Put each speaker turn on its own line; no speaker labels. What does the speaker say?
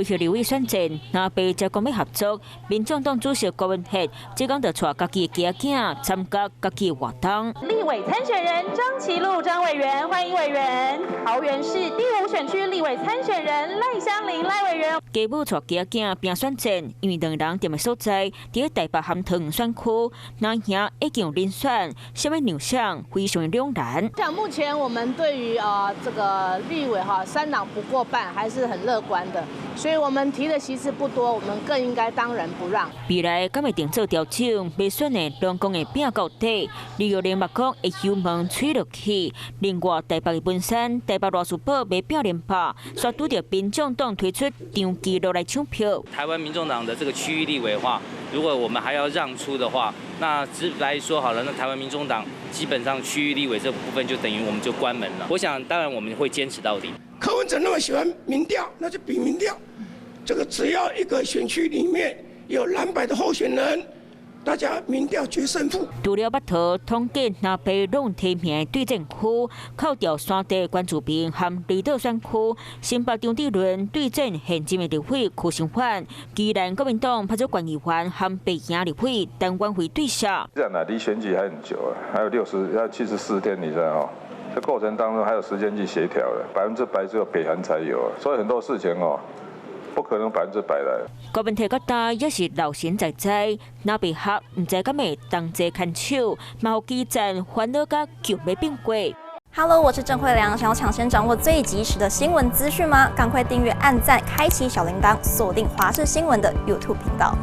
柯立委選戰，藍白才講欲合作，民眾黨主席郭文哲，這工就帶家己的囝仔參加家己的活動。
立委參選人張其祿張委員，歡迎委員。桃園市第五選區立委參選人賴香伶賴委員。
家母帶囝仔拼選戰，因為兩人踮的所在，佇台北含桃園選區，若贏已經有連選，啥物讓誰非常兩難。
像目前我們對於啊這個立委哈三黨不過半，還是很樂觀的，所以我們提的席次不多，我們更應該當仁不讓。
未來敢會定做調整？欲選的攏講會拼到底。李玉玲嘛講會油門催落去。另外，台北的文山、台北賴士葆欲拼連霸，煞拄著民眾黨推出張其祿來搶票。
台灣民眾黨的這個區域立委的話，如果我們還要讓出的話，那直白說好了，那台灣民眾黨基本上區域立委這部分就等於我們就關門了。我想，當然我們會堅持到底。
柯文哲那麼喜歡民調，那就比民調。這個只要一個選區裡面有藍白的候選人，大家民調決勝負。
除了北桃統計藍白攏提名的對戰區，扣掉山地關注民和離島選區，新北張智倫對戰現任的立委柯承範，宜蘭國民黨派出縣議員和白營立委陳婉慧對下。
這樣啊，離選舉還很久啊，還有60，還有74天，你知道哦？這過程當中還有時間去協調的，100%只有北韓才有，所以很多事情哦，不可能100%的。
郭文體覺得也是老神在在，藍白合毋知敢會同齊牽手，嘛予基層煩惱甲強欲變過。
Hello，我是鄭慧良，想要搶先掌握最及時的新聞資訊嗎？趕快訂閱、按讚、開啟小鈴鐺，鎖定華視新聞的 YouTube 頻道。